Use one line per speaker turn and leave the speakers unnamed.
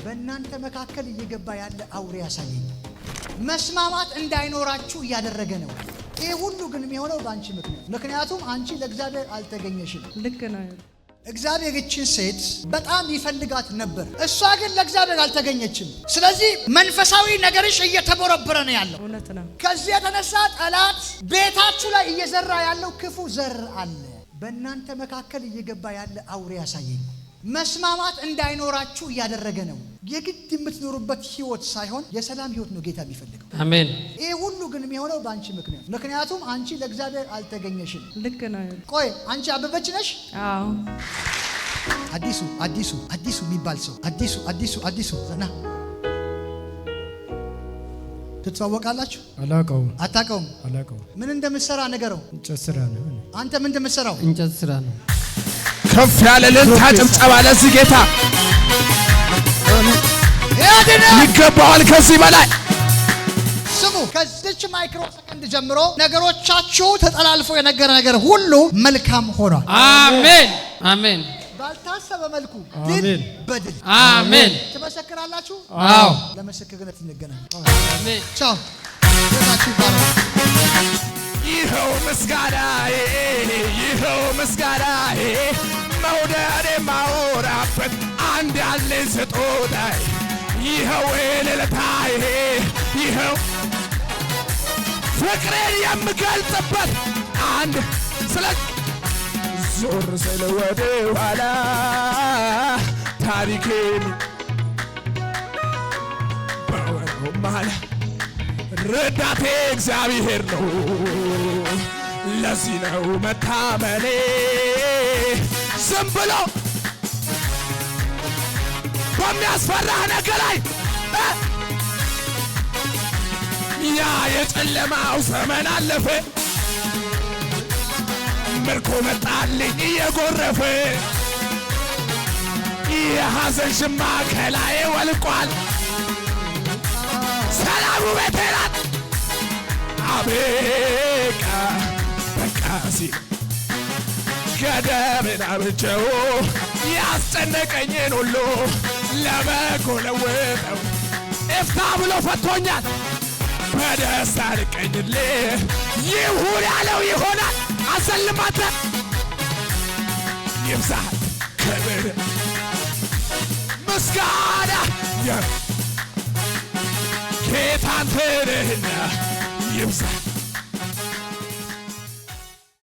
በእናንተ መካከል እየገባ ያለ አውሬ ያሳየኝ። መስማማት እንዳይኖራችሁ እያደረገ ነው። ይህ ሁሉ ግን የሚሆነው በአንቺ ምክንያት፣ ምክንያቱም አንቺ ለእግዚአብሔር አልተገኘሽም።
ልክ ነው።
እግዚአብሔር ይችን ሴት በጣም ይፈልጋት ነበር። እሷ ግን ለእግዚአብሔር አልተገኘችም። ስለዚህ መንፈሳዊ ነገርሽ እየተቦረቦረ ነው ያለው።
እውነት ነው።
ከዚህ የተነሳ ጠላት ቤታችሁ ላይ እየዘራ ያለው ክፉ ዘር አለ። በእናንተ መካከል እየገባ ያለ አውሬ ያሳየኝ። መስማማት እንዳይኖራችሁ እያደረገ ነው። የግድ የምትኖሩበት ህይወት ሳይሆን የሰላም ህይወት ነው ጌታ የሚፈልገው።
አሜን።
ይህ ሁሉ ግን የሚሆነው በአንቺ ምክንያት፣ ምክንያቱም አንቺ ለእግዚአብሔር አልተገኘሽም።
ልክ ነው።
ቆይ፣ አንቺ አበበች ነሽ?
አዎ።
አዲሱ፣ አዲሱ፣ አዲሱ የሚባል ሰው፣ አዲሱ፣ አዲሱ፣ አዲሱ ና፣ ትተዋወቃላችሁ?
አላውቀውም።
አታውቀውም?
አላውቀውም።
ምን እንደምትሰራ ንገረው።
እንጨት ስራ ነው።
አንተ ምን እንደምትሰራው?
እንጨት ስራ ነው።
ከፍ ያለ እልልታ ጭብጨባ ለዚህ ጌታ
ያድናል።
ይገባዋል። ከዚህ በላይ።
ስሙ፣ ከዚች micro second ጀምሮ ነገሮቻችሁ ተጠላልፎ የነገረ ነገር ሁሉ መልካም ሆኗል።
አሜን፣ አሜን።
ባልታሰበ መልኩ ድል
አሜን።
በድል።
አሜን።
ትመሰክራላችሁ።
አዎ።
ለምስክርነት እንገናኝ።
አሜን።
ቻው። ጌታችሁ ይባረክ።
ይኸው ምስጋናዬ፣ ይኸው ምስጋናዬ፣ መውደድ የማወራበት አንድ ያለኝ ስጦታዬ፣ ይኸው እልልታዬ፣ ይኸው ፍቅሬን የምገልጽበት አንድ ስለ ዞር ስል ወደ ኋላ ታሪኬን በወሬው መሃል ረዳቴ እግዚአብሔር ነው። ለዚህ ነው መታመኔ። ዝም ብሎ በሚያስፈራህ ነገር ላይ ያ የጨለማው ዘመን አለፈ። ምርኮ መጣልኝ እየጎረፈ፣ የሐዘን ሽማ ከላዬ ወልቋል። ሰላሙ ቤቴ ናት። አቤቃ በቃ ሲል ገደብን አብጀው ያስጨነቀኝን ሁሉ ለበጎ ለውጠው እፍታ ብሎ ፈቶኛል። በደስታ ልቀኝልህ፣ ይሁን ያለው ይሆናል። አሰልማተ ይብዛል ክብር ምስጋና ጌታ አንተ ነህና ይብዛል።